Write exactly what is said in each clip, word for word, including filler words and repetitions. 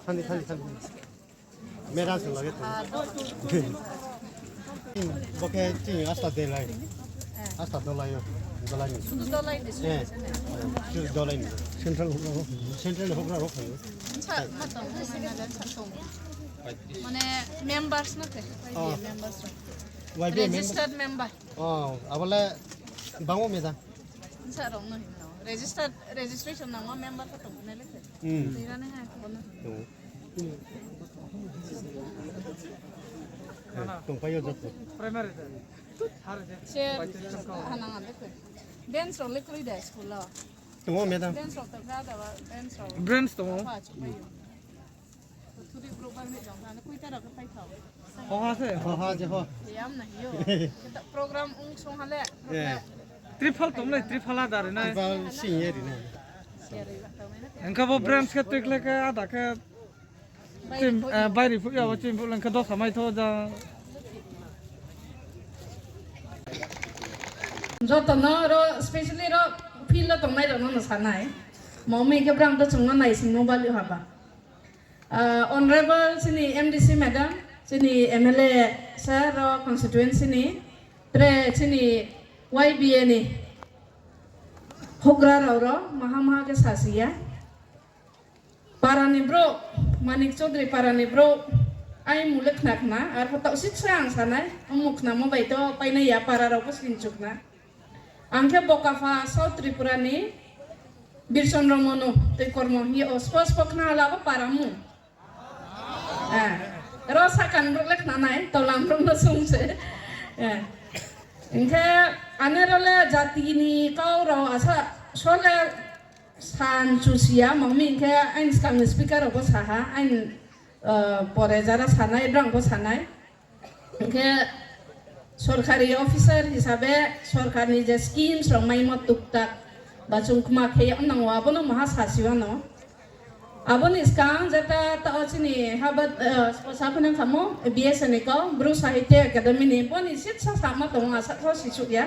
Thani, thani, thani. Mera se lage tong. Bo khe chini asta de lai. Asta dolai yo. Dolai ni. Sudu dolai ni. Eh. Sudu dolai ni. Central houhgra rao. Central houhgra rao. Mane members no khe. Oh. Y B A member. Y B A member. Registered member. Oh, abo le bangmo meda. Sa rao no hino. Registered, registration nangmo member ko tong ne le khe. Hmm. Tira ne ha ko no. Tong. Tongpai yo joto. Primary de. Har de. Se hanang ande ko. Bench rao le kroi de school lo. Tongo, madam. Bench rao to ga da ba, bench rao. Branch tongo. Apa chupai yo. Thuri group bai mi jong ha, koi ta rao khe pai thao. Ho ha se. Ho ha je ho. Yam na yo. Kita program ong song ha le. Eh. Triple tong le, triple ada ri nai. Triple sing ye ri nai. Engkha bo branch khe tui khle khe ada khe Bairi phuh ya, bo chini phuh leng khe dosa mai tho ja. Joto no ro, specially ro field wo tongnai rao no no sa nai. Mami khe brang to chung no naisingmo bali haba. Ah, Honorable chini M D C madam, chini M L A sir ro constituency ni, tre chini Y B A ni houhgra rao ro maha maha khe sasi ya. Para ni brouh, Manik Chaudhary para ni brouh, ai mung le khna khna, arphuh taoh sisa ang sa nai, ongmo khnamo bai to painai ya, para rao pho sini chu khna. Ang khe Bokapha South Tripura ni Birchandra Manu, tei kormo hing ye o spo spo khna hala bo para mung. Eh, ro sakang brouh le khna nai, tolam brouh no sung se. Eh. Hing khe ane ro le jati ni kau rao asa so le san chu si ya, mami hing khe aini skang ni speaker rao pho sa ha, aini, eh, pore jara sa nai, brang pho sa nai. Hing khe sorkari officer hisabe sorkar ni je schemes rao maimo tuktak ba chung kma khe yag nang wo abo no maha sasi wano. Abo ni skang jeta tao chini haba, eh, sa phano khamo B S N ni kau, Bru Sahitya Academy ni, bo ni sisa sama tong ou, asa tho sisuh ya.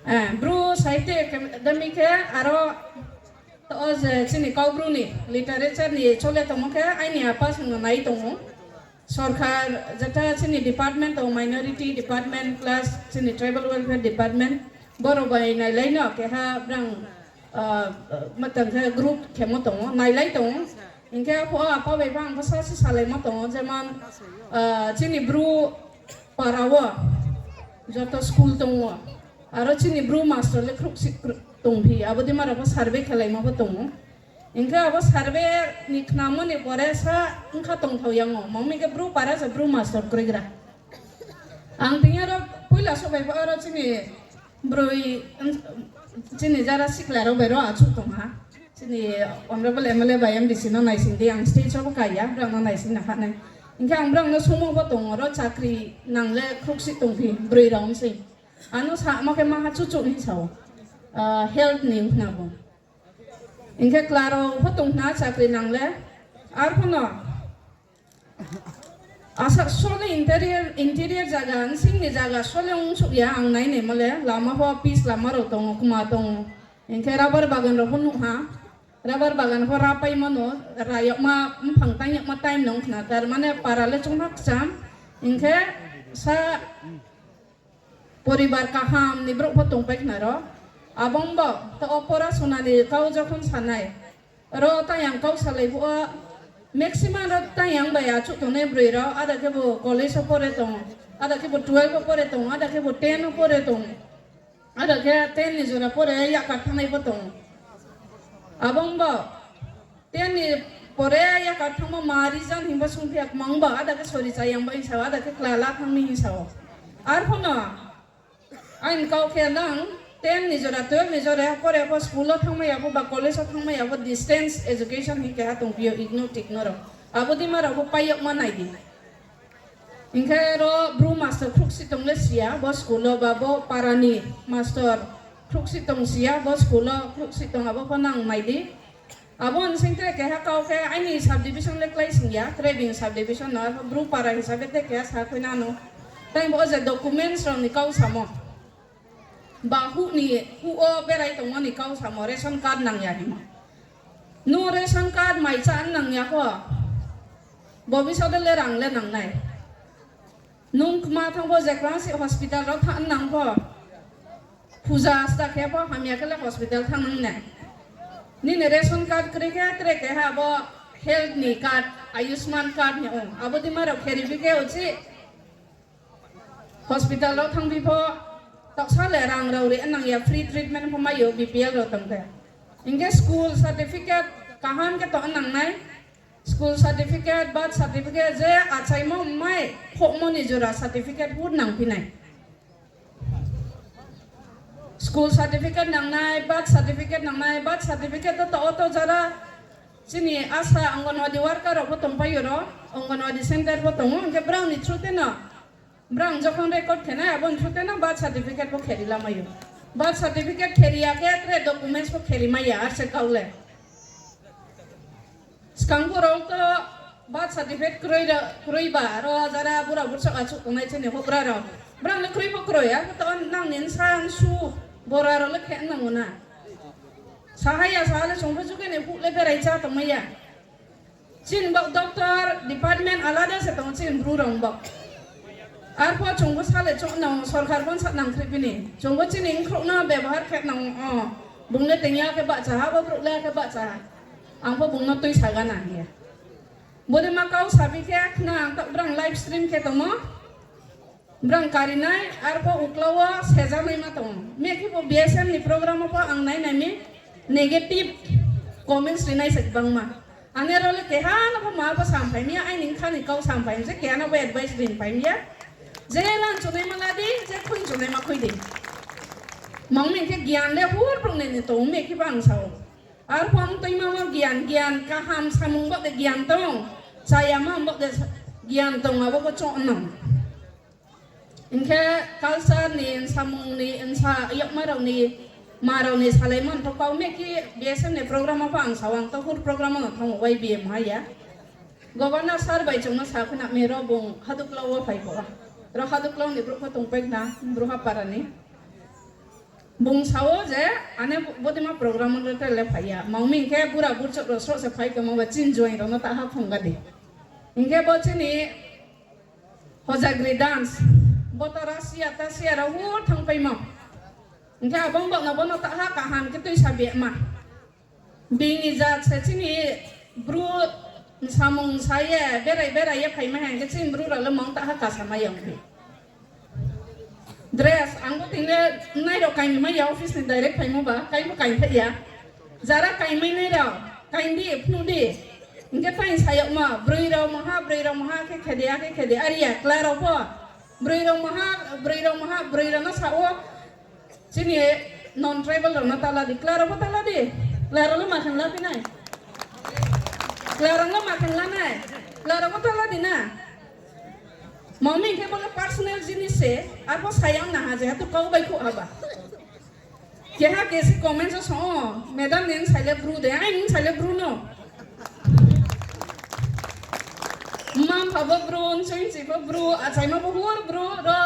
Eh, Bru Sahitya Academy khe aro tao je chini Kaubru ni literature ni chole tongmo khe aini apa song no nai tong ou. Sorkar jeta chini department tong, minority department plus chini tribal welfare department, boro bai nailai no keha brang, ah, matang khe group khemo tong ou, nailai tong ou. Hing khe aphuh wo apa bai pho ang pho sa se salaimo tong ou, jemon, ah, chini Bru para wo joto school tong ou, aro chini Bru master le khruhsi khruh tongphi, abo dei ma rao pho survey khelaimo pho tong ou. Hing khe abo survey ni khnamo ni pore sa ongkha tongthao yang ou, mami khe Bru para se Bru master kroigra. Ang tini aro poila souhphai pho aro chini broi, chini jara sikla rao bai ro achouh tong ha. Chini Honorable M L A bai M D C no naising di, ang stage wo pho kai ya, brao no naising na kha nai. Hing khe ang brao no sungmo pho tong ou, ro chakri nang le khruhsi tongphi, broi rao ong se. Ano samo khe maha chuchuh hing sa ou, ah, health ni hna bo. Hing khe kla rao pho tong hna chakri nang le, arphuh no asa sole interior, interior zaga, nsing ni zaga sole ongsuh ya ang nainaimo le, lama pho pitch lama rao tong ou, kma tong ou. Hing khe rubber bagan rao pho nuh ha, rubber bagan pho rapaimo no, rayagma, mphang taingyagma time no ong khna, tar mane para le choungha kcham, hing khe sa poribar kaham ni brouh pho tongpai khna ro. Abo ong bo, to o porasona ni kau jokhon sa nai, ro taiyang kau salai phuh wo, maximum ro taiyang bai achouh tongnai broi rao, ada khebu college wo pore tong, ada khebu twelve wo pore tong, ada khebu ten wo pore tong, ada khe ten ni jora pore yakar thanngnai pho tong. Abo ong bo, ten ni pore yakar thangmo ma reason hing bo sungphi ya kmang bo, ada khe sori chayang bo hing sa ou, ada khe kla la thang mi hing sa ou. Arphuh no, aini kau khe nang ten ni jora, twelve ni jora pore pho school wo thanngmai ya pho ba college wo thanngmai ya pho distance education hing keha tongphi ou, igno tikno rao. Abo dei ma rao pho pai yagma nai di. Hing khe ro Bru master khruhsi tong le si ya, bo school wo ba bo para ni master khruhsi tong si ya, bo school wo khruhsi tong abo pho nang nai di. Abo ni sing tre keha kau khe aini subdivision le klái sing ya, tre bini subdivision no, arphuh Bru para hisabe tre keha sa khui na no. Tai bo je documents rao ni kau samo. Ba huh ni, huh wo berai tongmo ni kau samo, ration card nang ya himo. Nung ration card mai chá nang ya pho, bo bisa de le rang le nang nai. Nung kma thanng pho, je krang si hospital rao thanng nang pho, puja sta khe pho hamya khe le hospital thanng nang nai. Nini ration card kroi khe tre keha bo health ni card, Ayushman card hing ou. Abo dima rao kheri bi khe uchih hospital rao thanngphi pho, taohsa le rang rao ri nang ya, free treatment pho mai ou, BPL rao tong khe. Hing khe school certificate kaham khe tong nang nai. School certificate, birth certificate, je achaimo mai khohmo ni jora certificate pho nangphi nai. School certificate nang nai, birth certificate nang nai, birth certificate to taoh wo to jara chini ASHA, Anganwadi worker rao pho tongpai ou ro, Anganwadi center pho tong ou, hing khe brang ni through te no, brang jokhon record khe nai, abo ni through te no birth certificate pho kheri la mai ou. Birth certificate kheri ya khe tre documents pho kheri mai ya, ar se kau le. Skang pho rao to birth certificate kroi ra-, kroi ba, ro jara bura burchouh achouh tongnai chini houhgra rao. Brang le kroi pho kroi, abo to nang ni nsa nsu bora rao le khe nang ou na. Sahaya sa le chung pho juge ni huh le berai chá tongmai ya. Chini bo doctor department alada se tong ou chini Bru rao bo. Arphuh chung pho sa le chung nang sorkar pho sa nang khrih bini. Chung pho chini bkhrouh no bebohar khe nang ou. Bung le tengya khe bahcha ha, bo brouh le khe bahcha ha. Ang pho bung no tuisa gana hing ye. Bodei ma kau sabi khe khna ang taoh brang live stream khe tongmo. Brang kari nai, arphuh uklau wo sejanaima tong ou. Mekhe pho BSM ni program wo pho ang nai nai mi negative comments ri nai se gbangma. Ang aro le keha no pho ma pho samphai mi ya, aini bkha ni kau samphai mi se, keha no pho advice ri phai mi ya. Je lan chunaima la di, je khui chunaima khui di. Mang mi khe gian le hur brung ni ni tong ou, mekhe pho ang sa ou. Arphuh ang tuima wo gian, gian kaham samung bo de gian tong, chayama bo de gian tong, abo bo choh nang. Hing khe culture ni, samung ni, nsa yagma rao ni, ma rao ni salaimo pho kau mekhe BSM ni program wo pho ang sa ou, ang to hur program wo no thanng ou, YBA mo ha ya. Governor sir bai chung no sa khna mi, ro bung Haduklau wo phai pho. Ro Haduklau ni brouh pho tongpai khna, Bruha para ni. Bung sa ou je, ane bo-, bodeima program wo le tre le phai ya. Mang mi hing khe bura burchouh rao sroh se phai tongmo ba chini joaing rao no taha phung ga di. Hing khe bo chini Hojagri dance, bo to Russia, Tasia rao hur thanngpaimo. Hing khe abo bo no, bo no taha kaham khe tuisa bema. Bini jat se chini Bru samung sa ye, berai berai ye phaimai ha hing khe chini Bru rao le mang taha kasa mai ya ong phi. Dress, ang bo ting le nai rao kaingmai ya, office ni direct phaimo ba, kaingmo kaingphai ya. Jara kaingmai nai rao, kaing di, phnuh di. Hing khe tai sa yagma, broi rao maha, broi rao maha, khe khe di, akhe khe di, are ya, chla rao pho. Broi rao maha, broi rao maha, broi rao no sa ou. Chini non-tribal rao no ta la di, chla rao pho ta la di. Chla rao le ma khe la phi nai. Chla rao le ma khe la nai. Chla rao pho ta la di na. Mang mi hing khe bo le personal jinis se, arpho sa ya na ha, jehetu kau bai khuh ha ba. Keha kesi comment wo song ou, madam ni bsai le Bru de, aini bsai le Bru no. Mma-mpha bo Bru, nchoi nchi pho Bru, achaima pho hur Bru, ro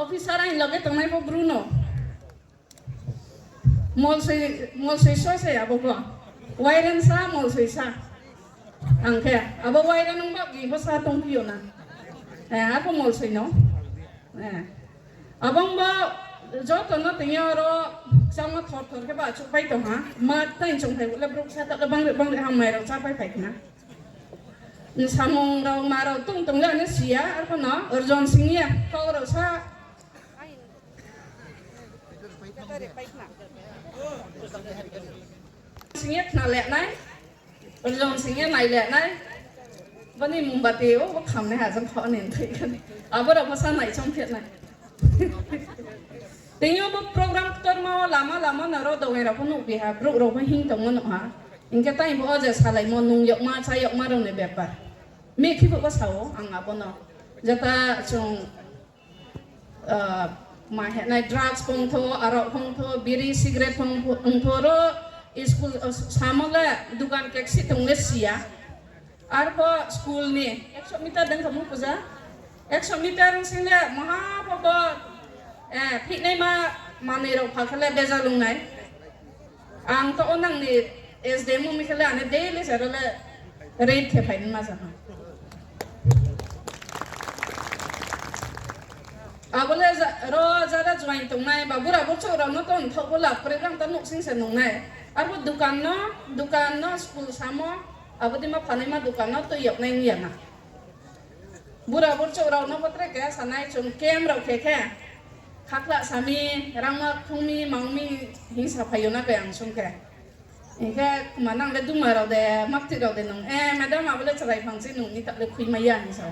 officer aini loge tongnai pho Bru no. Molsoi, molsoi so se abo pho. Wairen sa, molsoi sa. Ang khe, abo Wairen ong ba, bini pho sa tongphi yo na. Eh, arpho molsoi no. Eh. Abo ong ba, joto no tini yo aro, kchangma thor thor khe ba achouhpai tong ha. Ma tai chungphai le brouh sa ta le bangre bangre hamai rao chápai phai khna. Samung rao ma rao tong tong le ano si ya, arpho no, Arjon sing ye, kau rao sa. Sing ye khna le nai, Arjon sing ye nai le nai. Bani mombati o, bo khamnai ha jang kho ni thoi khe. Abo rao pho sa nai chong khe nai. Tini yo bo program ktorma wo lama lama no ro dogai rao pho nuhbi ha, brouh rao pho hing tongmo nuh ha. Hing khe tai pho o je salaimo nung yagma, chá yagma rao ni bepar. Mekhe pho bo sa ou, ang abo no. Jeta chung, ah, ma hinai drugs phongtho, arok phongtho, biri, cigarette phongtho, ro School, o, samo le dukan keksi tong le si ya. Arpho school ni ekso meter deng kamo puja. Ekso meter sing le maha pho bo, eh, phihnaima manoi rao pha khe le beja lung nai. Ang to o nang ni S D M mi khe le ane daily sero le raid khe phai ma sa ha. Abo le ja-, ro jara juaing tongnai, ba bura burchouh rao no to mthaoh bo la, kore brang ta nuhsing se nung nai. Arpho dukan no, dukan no, school samo, abo dei ma phanaima dukan no tui yag nai ong ya na. Bura burchouh rao no pho tre keha sanai, chung camp rao khe khe, khakhla sami, rangma kthung mi, mang mi, hing sa phai yo na khe ang sung khe. Hing khe kma nang le duma rao de, makti rao de nung, eh, madam, abo le chrai phang se nung ni taoh le khuimai ya hing sa.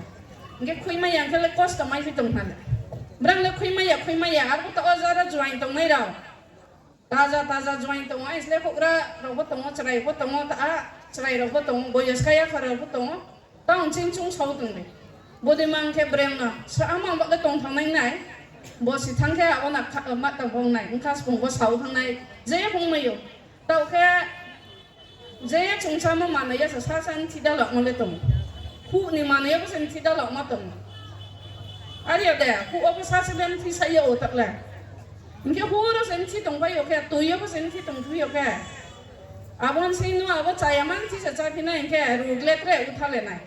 Hing khe khuimai ya hing khe le kosto mai phi tong ha le. Brang le khuimai ya, khuimai ya, arpho taoh o jara juaing tongnai rao. Taja, taja juaing tong ou, ai sle houhgra rao pho tong ou, chrai pho tong ou, ta, chrai rao pho tong ou, boyos kaya kha rao pho tong ou, taoh ching chung sao tong di. Bodei mang khe breng no, sa amang ba le tong thang nai nai, bo si thanng khe abo na kha, ma tang phong nai, ongkha sphung pho sao thang nai, je phung mai ou. Taoh khe, je chung chámo manoi ya sa, sa sa nthi dalamo le tong ou. Huh ni manoi yo pho se nthi dalamo tong ou. Are ya de, huh wo pho sa se le nthi sa ya o taoh le. Hing khe huh ro se nthi tongpai yo khe, tui yo pho se nthi tongpai yo khe. Abo nsing no abo chaya ma nthi se cháphi nai hing khe, rug le tre utha le nai.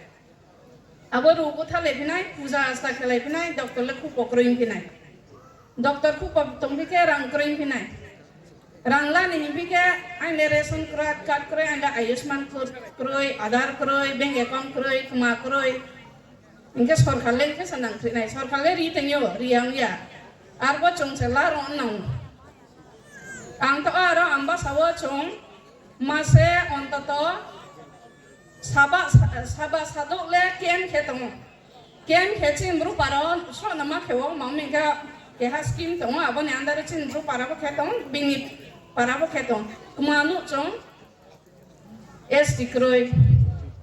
Abo rug utha le phi nai, puja asta khelai phi nai, doctor le khupo kroi phi nai. Doctor khupo tongphi khe rang kroi phi nai. Rang la ni hingphi khe, aini ration card, card kroi, aini Ayushman card kroi, Aadhaar kroi, bank account kroi, kma kroi. Hing khe sorkar le hing khe se nang kri nai, sorkar le ri tong yo, ri ya ong ya. Arbo chung se la ro nang. Ang to aro Ambasa wo chung mase ontoto saba, saba sadouh le camp khe tong ou. Camp khe chini Bru para wo sroh no ma khe ou, mang mi khe keha scheme tong ou, abo ni under wo chini Bru para pho khe tong, bini para pho khe tong. Kma nuh chung S T kroi,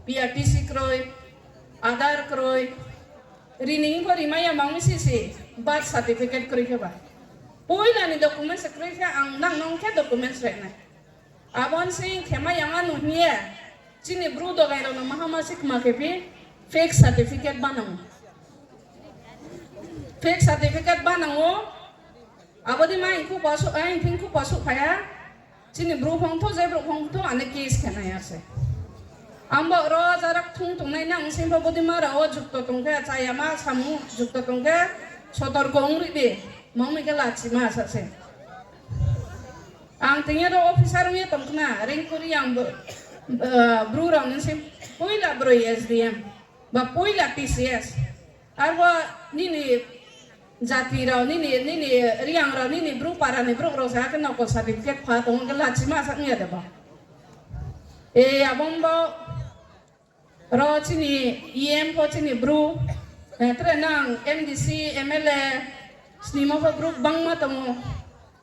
P R T C kroi, Aadhaar kroi, ri ni pho rimai ya mang mi si si, birth certificate kroi khe ba. Poila ni documents kroi khe ang nang no khe documents ri nai. Abo ni sing khe mai ya ma nung hing ye, chini Bru dogai rao no maha ma si kma khe phi, fake certificate banang ou. Fake certificate banang ou. Abo dei ma hing khu pasuh, ai thing khu pasuh phai ha. Chini Bru phongtho, je Bru phongtho, ane case khe nai ya se. Ang bo ro jara kthung tongnai nang sing pho bodei ma rao wo jukto tong khe, chaya ma samung jukto tong khe, sotorko ong ri di, mang mi khe lachima sa se. Ang tini ro officer ong ye tong khna, Ringku Reang bo, eh, Bru rao ni sing poila broi S D M, ba poila T C S. Arbo nini jati rao, nini, nini Reang rao, nini Bru para ni brouh rao sa khe nokol certificate pha tong khe lachima sa ong ya de ba. E, abo bo ro chini E M pho chini Bru, eh, tre nang M D C, M L A, snimo pho Bru gbangma tong ou.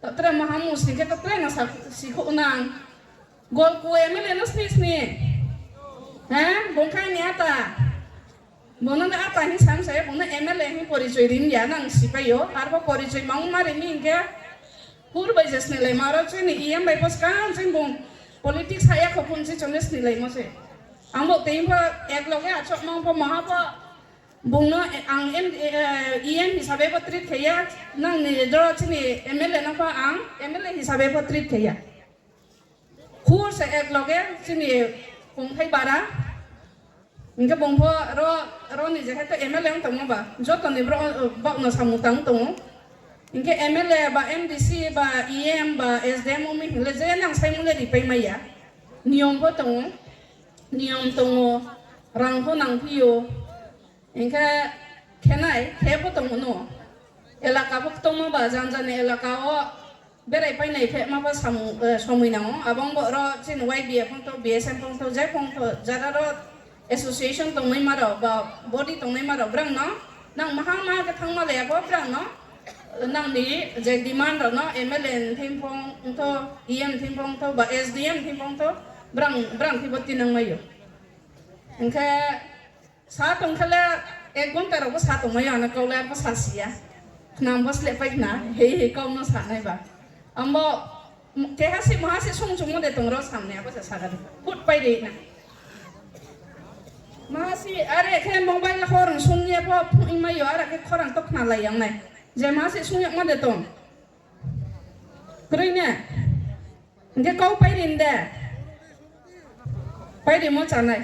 Tre maha mung sni khe to tre no sa sikhouh nang. Golku M L A no sni sni. He? Bung khe ni ata. Bung no ata hing sam se, bung no M L A hing porichoi ri ya nang sipai ou. Arbo porichoi mang ma ri mi hing khe, hur bai je snilaima ro chini E M bai pho skang chini bung politics ha ya kho phun se chung le snilaimo se. Ang bo tei pho ek loge achouhmang pho maha pho bung no ang M, eh, E M hisabe pho treat khe ya, nang ni ro chini M L A no pho ang M L A hisabe pho treat khe ya. Hur se ek loge chini kongthai bara. Hing khe bung pho ro, ro ni je khe to M L A ong tongmo ba, joto ni brouh, eh, baoh no samung tang tong ou. Hing khe M L A ba M D C ba E M ba S D M ong mi hing le je nang saimo le ripai mai ya. Niyom pho tong ou, niyom tong ou, rang pho nangphi ou. Hing khe khe nai, khe pho tong ou no. Elaka pho ktongma ba, janja ni elaka wo berai painai phehma pho samung, eh, somoi nang ou. Abo bo ro chini Y B A phongtho, B S M phongtho, je phongtho, jara ro association tongnaima rao ba body tongnaima rao brang no, nang maha maha khe thanngma le ya pho brang no, nang ni je demand rao no M L A ni thing phongtho, E M ni thing phongtho, ba S D M ni thing phongtho, brang, brang khe bo tinang mai ou. Hing khe sa tong khe le ek ghonta rao pho sa tongmai ya, ano kau le arpho sa si ya. Khna bo slehpai khna, hei hei kau no sa nai ba. Abo Keha se maha se sungchungmo de tong ro samne, abo se saga di. Kut pai ri na. Maha se are khe mobile khorang sung ye pho phnuh mai yo, are khe khorang to khnalai yang nai. Je maha se sung yagmo de tong. Kroi ne? Hing khe kau pai ri de. Pai rimo chá nai.